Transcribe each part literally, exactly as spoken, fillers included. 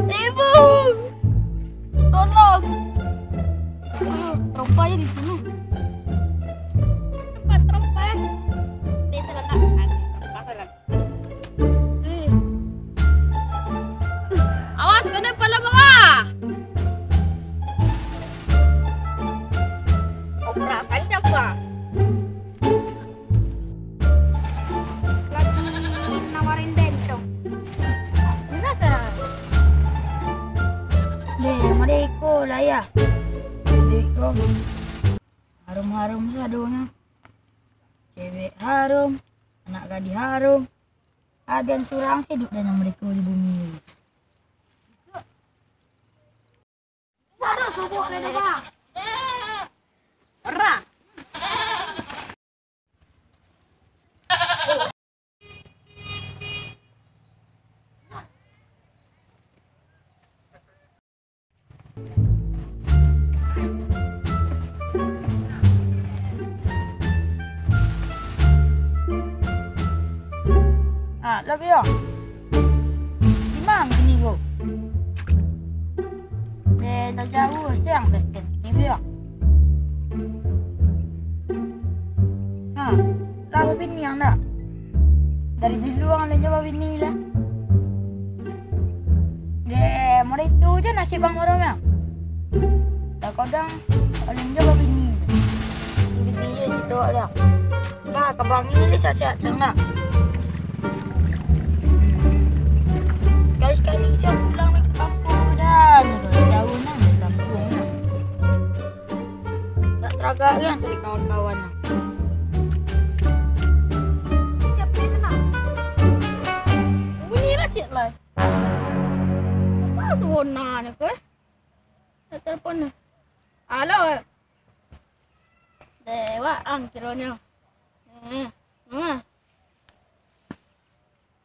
Ibu! Tolong! Ah, terompa aja di sini. Tempat terompa. Dia terletak. Eh. Awas, kena pala bawah. Obrak kancang, Bang. Lagi nawarin bencong. Benar, Sarah? Deh, mari iko lah, ya. Assalamualaikum. Harum-harum sadonyo. Cewek harum, anak gadih harum. Aden surang se iduik dek mereka di bumi. Baru subuh ke depan. Ra. Ah, lah, Bia. Imang kini ko. Eh, lah jauah siang, Bia. Ni, Bia. Ha, lah babini ang dak? Dari dulu ang alun jo babini lah. Deh, mulai tu je nasib ang urang, Bia. Kadang-kadang alun jo babini. Babini je situ lah. Bah, ka Bang ni sehat-sehat sangat. Sekali-sekali siang pulang lagi ka kampuang dah. Jauah nah, dari kampuang nah. Tak teragak kan dari kawan-kawan nah. Siapa yang kena? Bunyi lah cik lah. Apa suara ni ke? Nak telepon ni. Halo. Deh, wak ang kironyo. Hmm. Hmm.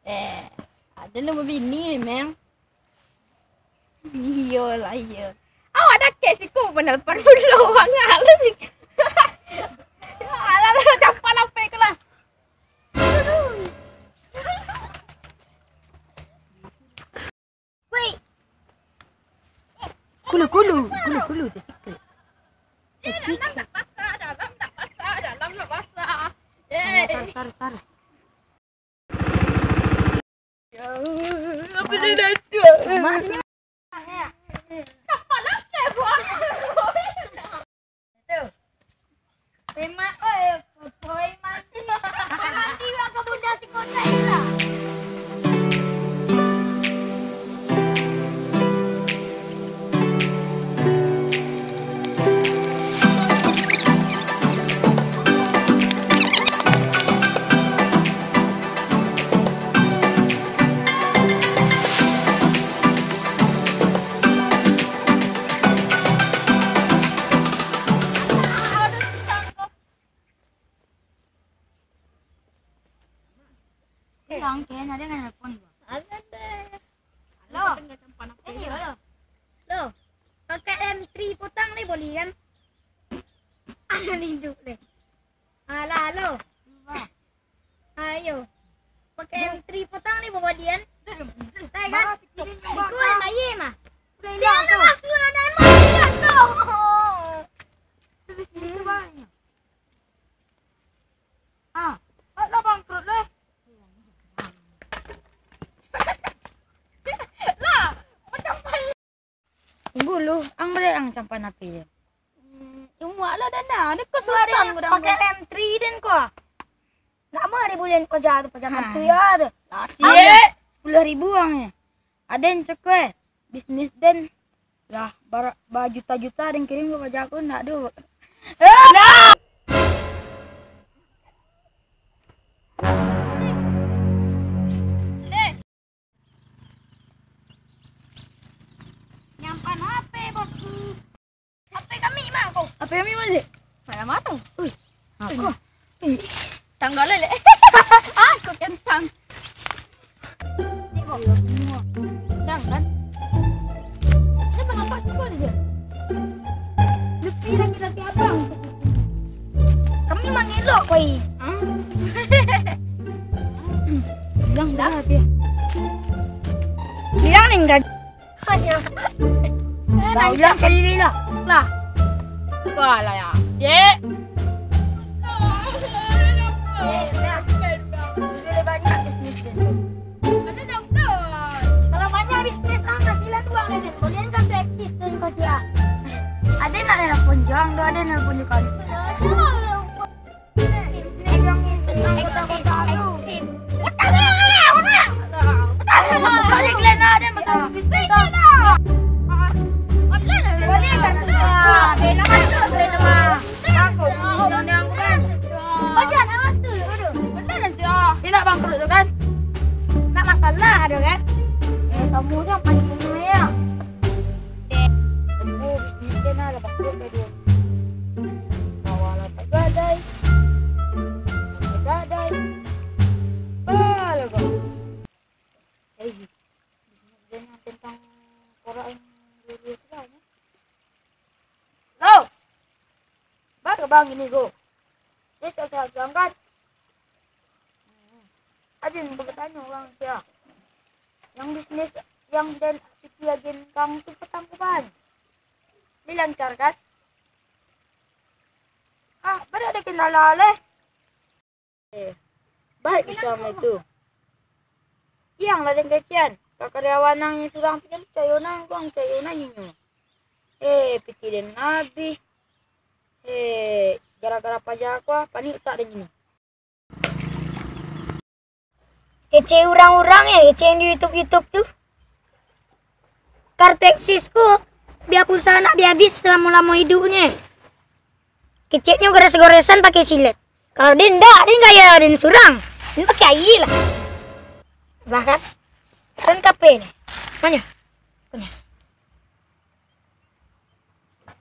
Eh, ada lu babini, Meng. Iyo lah, iyo. Awak dah kek siku penelpon dulu, bangal lu ni. Alah, lah, campak lapek ke lah. Woi. Kulu, kulu, kulu, kulu, tersikap. Tersikap. Dalam tak basah, dalam tak basah, dalam tak basah. Yeay. Tar, tar, tar. Ya, apa dia dah tu? Mas ni. Kepala saya buat. Preman, oi, oi, mandi. Mandi wak ka bunda si kotak lah. Bang, kayaknya ada yang nelpon gua. Ada deh. Halo. Eh, halo. Lo, pakai M three potang ni boleh kan? Ada hidup deh. Alah, halo. Ayo. Pakai M three potang ni bawa dian. Saya kan? Ikut yang bayi mah. Dia ada masuk lah, dan masuk lah, no. Itu banyak. Ah, lah bangkrut lah. Lah, macam mana? Tunggu lu, ang bari ang campan api je. Hmm, cuma lah dana, ni kesulitan. Pakai M three den ko. Nak mah ari bulan ko jahat tu, pajaman tu ya tu. Lah, sepuluh ribu ang ni. Aden ceko eh, bisnis den lah bara-, bajuta-juta den kirim ka paja ko, ndak do. Nah! Nyampan H P, bosku. H P kami mah ko. H P kami mah, Dek? Mana mah tu? Ui. Aku. Ui. Tanggal lele. Aku kentang. Tengok. Kentang kan? Kenapa nampak cukup je? Lebih laki-laki abang. Kami mangelok koi. Hah? Bilang dah dia. Bilang ni enggak. Kau bilang kali ni lah. Lah. Kau lah ya. Dek. Boleh banyak bisnis tu. Kalau banyak bisnis lah, hasilan uang lah, Dek. Boleh kan tu eksis tu kau siap. Ada nak nelpon juang tu, ada nelpon juang. Dia nak bangkrut tu kan? Nak masalah tu kan? Eh, kamu tu yang paling kena ya. Aku bisnis dia nak ada bangkrut tadi. Kawan lah tak gadai. Tak gadai. Apalah kau? Eh, bisnis dia yang tentang korak yang dulu-dulu tu lah, ya. Lo! Baa ka bang ini ko? Dia tak salah angkat. Hmm. Aden batanyo urang sia. Yang bisnis yang den Siti agenkan tu patang ko baa? Dilancarkan? Ah, bara ado kendala leh. Eh, baik bisa mah itu. Yang lah den kecekan. Ka karyawan nan surang tu kan cayo nan, kuang cayo nan inyo. Eh, pitih den abih. Eh, gara-gara paja ko, ah, panik utak den inyo. Kecek urang-urang ya, kecek yang di YouTube-YouTube tu. Kartu eksis ko, bia pulsa nak bia abih salamo-lamo iduiknyo. Keceknyo gores-goresan pakai silet. Kalau den ndak, den gaya den surang. Den pakai aia lah. Lah kan? Sen kape ni? Manyo? Punyo.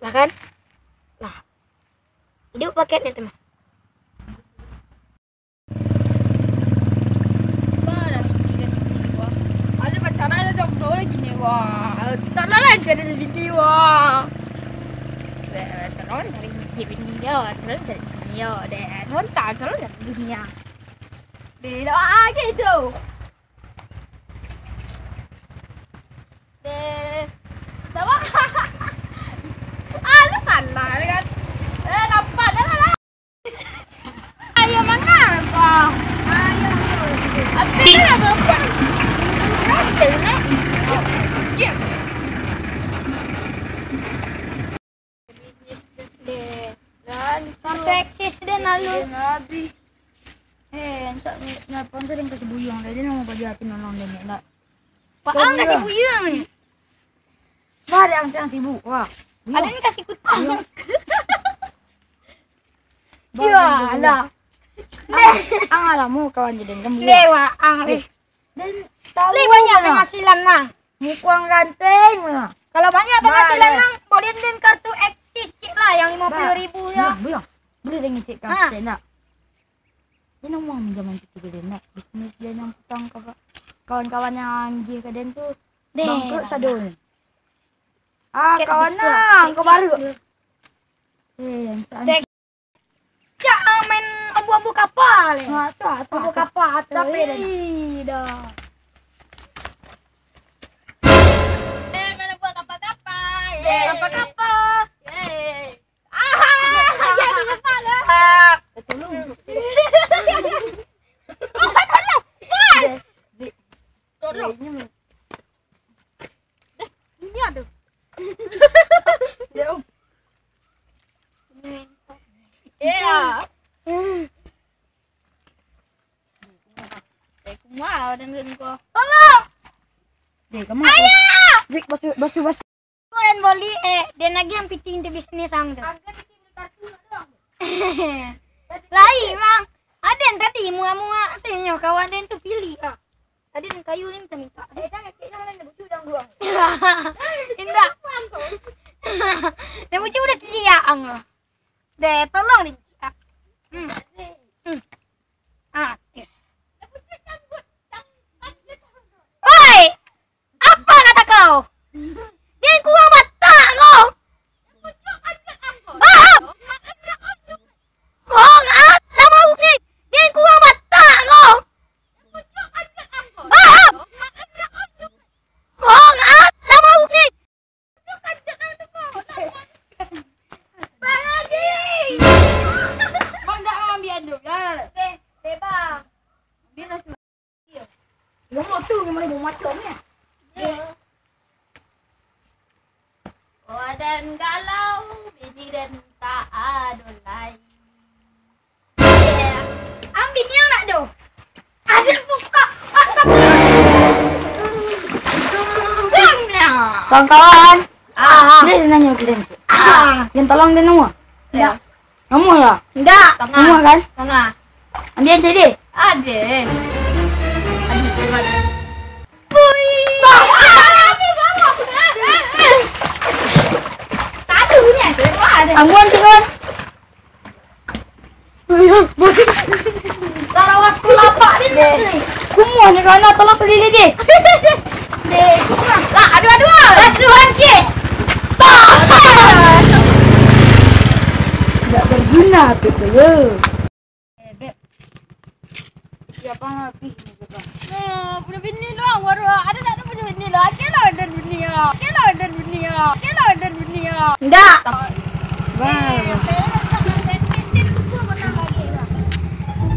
Lah kan? Lah. Iduik paketnyo tu mah. Alah, pacaran lah jomblo lagi ni, wah. Tak lah, lah jadi bini, wah. Tolong cari bini, bini dia, tolong cari bini dia, deh. Tolong tak, tolong cari bini dia. Deh, doa aja itu. Deh. Sama. Ah, lu salah kan? Eh, nampak dah lah. Ayo, mangan kau. Ayo, ayo. Habis dah berapa? Berapa ni? Diam. Deh, dan sampai eksis dia lalu. Habis. Eh, ansak ni, nelpon tu den kasih buyuang tadi, nama baja hati nolong den nak. Pak Ang kasih buyuang ni. Bah, dia ang sibuk, wah. Ada ni kasih kutang. Buyuang. Bah, ya buyuang. Alah. Ang, ang lah mu kawan jadi kan buyuang. Lewat ang leh. Den tahu lah. Leh banyak penghasilan nah. Mukuang ganteng lah. Kalau banyak penghasilan nah, boleh den kartu eksis cik lah yang lima puluh ribu lah. Buyuang, buyuang. Boleh den ngecek kan, nak? Dia nak uang pinjaman kecil ka den, nak bisnis dia yang utang ka kawan-kawan yang anjih ka den tu. Deh, bangkrut lah, sado ni. Ah, kawan nak, kau baru. Eh, yang tak. Cak, ah, main abu-abu kapal, eh. Ha, tu, tu, abu kapal tu. Tapi dah. Ih, dah. Eh, main abu kapal-kapal. Eh, kapal-kapal. Eh. Ah, ya, di depan lah. Tolong. Tolong. Tolong. Ini ada. Ya, Om. Iya. Eh, kumaha dengan kau? Tolong. Dek, kamu. Ayah! Zik, basu, basu, basu. Kau yang boli, eh, den lagi yang pitih tu bisnis ang tu. Lai, Bang. Aden tadi mua-mua, asinyo kawan den tu pilih, ah. Tadi den kayu ni minta-minta. Eh, jangan, cik, jangan, den bucu, jangan buang. Indak. Den bucu udah kerja ang. Deh, tolong den cik. Hmm. Hmm. Ah. Oi! Apa kata kau? Dia kurang batak kau. Ah! Kau ah, sama aku ni. Dia kurang batak kau. Ah! Kau ah, sama aku. Dan kalau bini den tak ado lai. Ambil ni anak tu. Ada buka. Astagfirullah. Kawan-kawan. Ah. Dia nanyo kita ni. Ah. Yang tolong dia nama? Ya. Nama ya? Ndak. Nama kan? Tangah. Ambil yang tadi. Ada. Aduh, kuat. Wih. Tadi ni ada. Ambuan, Cikon. Sarawas ku lapak ni, ni. Kumuah ni, kawan, tolong salili, deh. Deh, kumuah. Lah, aduh, aduh. Basuhan, cik. Tak berguna tu, ya. Eh, Beb. Siapa habis ni, Beb? Nah, punya bini doang, baru ada tak ada punya bini lah. Okey lah, dan bini ya. Okey lah, dan bini ya. Okey lah, dan bini ya. Ndak. Bang.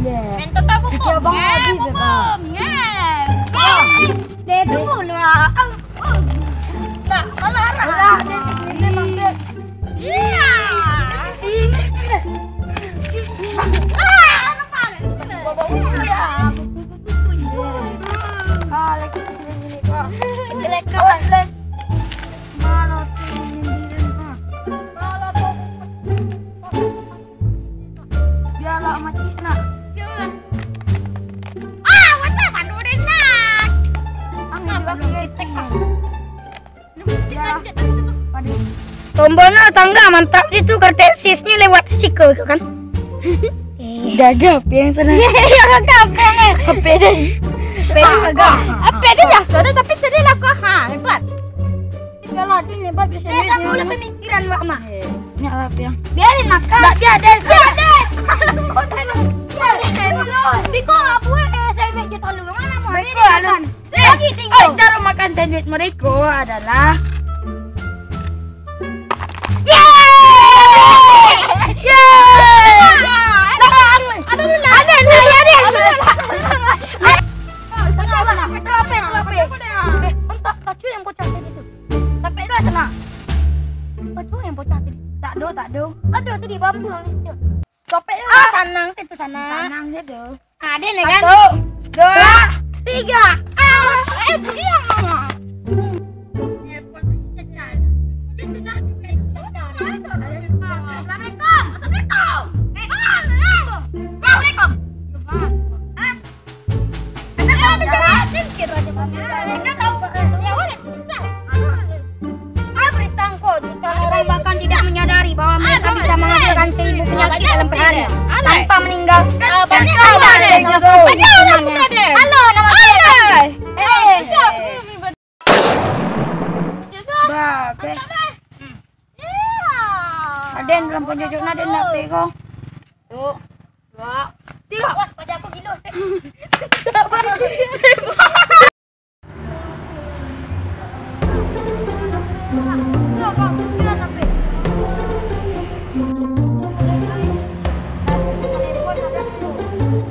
Mentor tak hukum. Abang habis, Beb. Deh, tunggu lah. Au, au. Tak, salah arah. Iya. Ah, nampak. Ah, lagi ni, Kak. Jelek, Kak. Malah tu, Kak. Malah tu. Biarlah mati sana. Ah, what the fuck, udah nak. Angin juga kita. Biarlah. Padi. Tombolnya tangga mantap itu, kartu sisnya lewat siko itu kan. Eh. Gagah, Piang, sana. Iya, iya, gagah, Piang, eh. Apa dia? Apa dia? Apa dia biasa dah, tapi tadi lah kau, ha, hebat. Iyalah, dia hebat bisa. Eh, duit sama dia. Lah pemikiran, Mak, mah. Eh, nyak lah, Piang. Biarin makan. Tak, biar, biar, biar. Biarin. Tapi kok nggak buat, eh, saya ambil juta lu. Mana mau? Beko, ini makan. Eh, lagi tinggal. Oi, cara makan sandwich mereka adalah. Yeay! Yeay! Ada, ada, ada, ada. Eh, entah, entah apa yang, entah apa yang. Eh, entah, tak cuy yang bocah tadi tu. Capek dah sana. Baco yang bocah tadi. Tak do, tak do. Ada tadi bambu yang lecet. Capek dah. Ah, sanang situ, sanang. Sanang situ. Ah, dia ni kan? Satu, dua, tiga. Ah, eh, diam. Assalamualaikum. Assalamualaikum. Eh, ah, assalamualaikum. Assalamualaikum. Ah, Anda tahu berita engkau, jutaan orang bahkan tidak menyadari bahwa mereka bisa menghasilkan seribu penyakit dalam perhari tanpa meninggal. Halo, nama saya. Eh. Ba, oke. Aden, dalam penjojok na, Aden, nak pe ko? Tu. Dua. Tiga. Awas, paja aku gilo, Stek.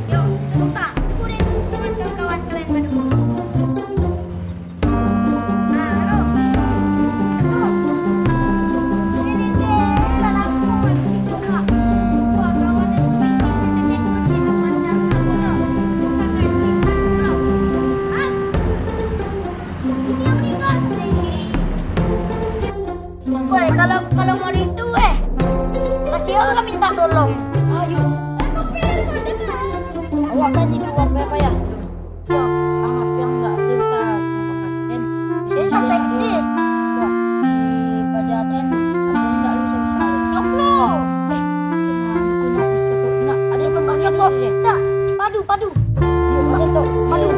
Yo, buka. Aku udah hubungan kawan-kawan kalian baru. Koi, kalau, kalau mau itu, eh, kasih awak minta tolong. Ayo. Awak kan hidup awak payah. Wah, anak yang nggak pintar. Dia tak eksis. Wah, di pajaten, aku nggak bisa-bisa. Coklo. Eh, nah, aku nak bisa tu. Nak, ada yang pakai coklo. Nah, padu, padu. Iya, pakai tu. Padu.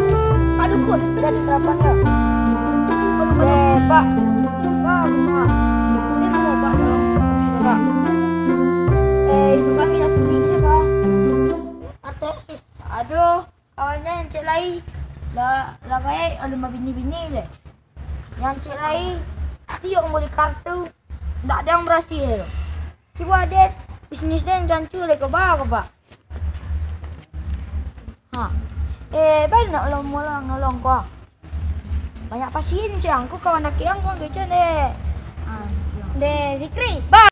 Padu pun. Udah diterapkan, Kak. Padu, padu. Eh, Pak. Pak, Pak. Ini mau, Pak, tolong. Pak. Eh, itu kami nak sendiri, Pak. Atau eksis. Aduh. Awalnyo encek lai, lah, lah gaek alun babini-bini lai. Nan encek lai, tiok mambali kartu, ndak ado nan barasiah doh. Cubo den, bisnis den ancua lai ko, baa ko, Pak? Ha. Eh, baa nak nolong-nolong ko. Banyak pasien, Cang. Ko kawan laki ang, ko kecek dek. Ah, iyo. Deh, Zikri. Ba-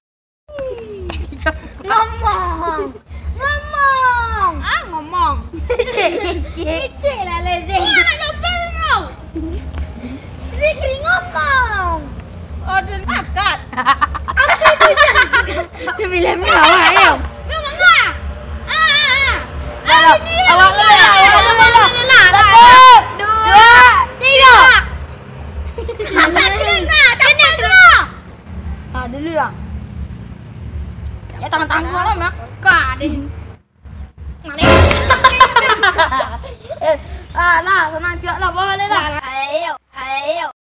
Ngomong. Ngomong. Ah, ngomong. Kecek lah, Lezeh. Ini anak nyopel kau. Zikri, ngomong. Oh, dia angkat. Dia bilang ni awak, ayo. Ngomong lah. Ah, ah, ah. Dah, dah. Awak dulu lah, awak dulu lah. Satu, dua, tiga. Angkat dia, angkat. Angkat dia. Ah, dulu lah. Ya, tangan-tangan lah, Mak. Kak, deh. Eh, ah, lah, sanang cuak lah, bawah lah. Ayo, ayo.